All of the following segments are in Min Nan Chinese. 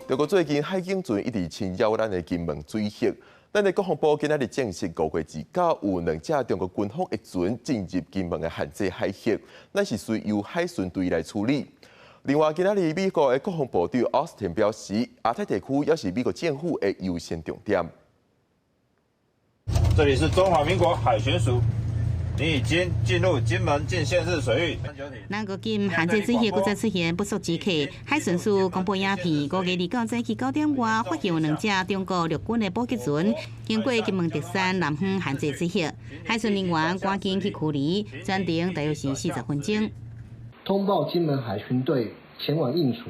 中國最近海警船一直侵擾咱的金門水域，咱的國防部今仔日證實，5月29有兩隻中國軍方的船進入金門的限制海域，咱是隨由海巡隊來處理。另外，今仔日美國的國防部長奧斯汀表示，亞太地區猶是美國政府的優先重點。這裡是中華民國海巡署。你已經進入金門禁限制水域。南國金限制水域閣再出現不速之客，海巡署公布影片，5月29早起9點外，發現有兩隻中國陸軍的補給船經過金門竹山南方限制水域，海巡人員趕緊去驅離，全程大約是40分鐘。通報金門海巡隊前往應處，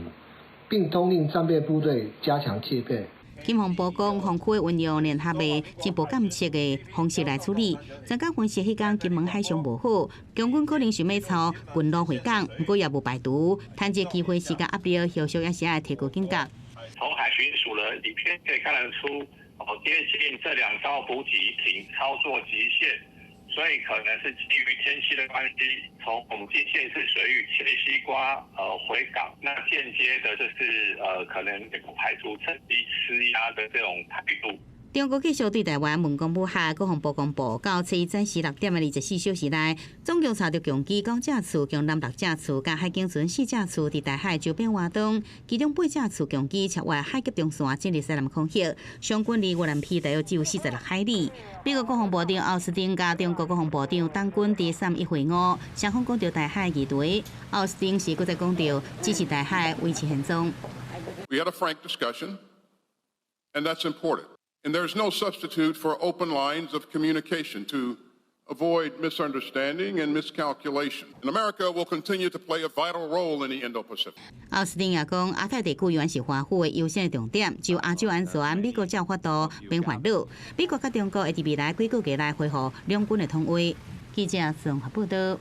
並通令戰備部隊加強戒備。金防部講，防區會運用聯合的情報監測的方式來處理。專家分析，彼工金門海象無好，共軍可能想欲抄近路回港，毋過也無排除趁這機會施加壓力，後續也是愛提高警覺。從海巡署的影片可以看得出，哦，接近這兩艘補給艇操作極限，所以可能是基於天氣的關係，從我們禁限制水域切西瓜回港，那間接的就是可能也不排除趁機施壓的這種態度。中國繼續對台灣文攻武嚇，國防部公布，到初一早時6點的24小時內，總共查著共機九架次、共艦六架次、佮海警船四架次佇台海周邊活動，其中八架次共機超越海峽中線進入西南空域，相距離鵝鑾鼻大約只有46海里。美國國防部長奧斯汀佮中國國防部長董軍佇三一會晤，雙方講著台海議題。奧斯汀是閣再講著支持台海維持現狀。 We had a frank discussion, and that's important. And there's no substitute for open lines of communication to avoid misunderstanding and miscalculation. And America will continue to play a vital role in the Indo-Pacific. 奧斯汀也講，亞太地區永遠是華府的優先的重點，就亞洲安全，美國才有法度免煩惱。美國佮中國會佇未來幾個月內恢復兩軍的通話。記者綜合報道。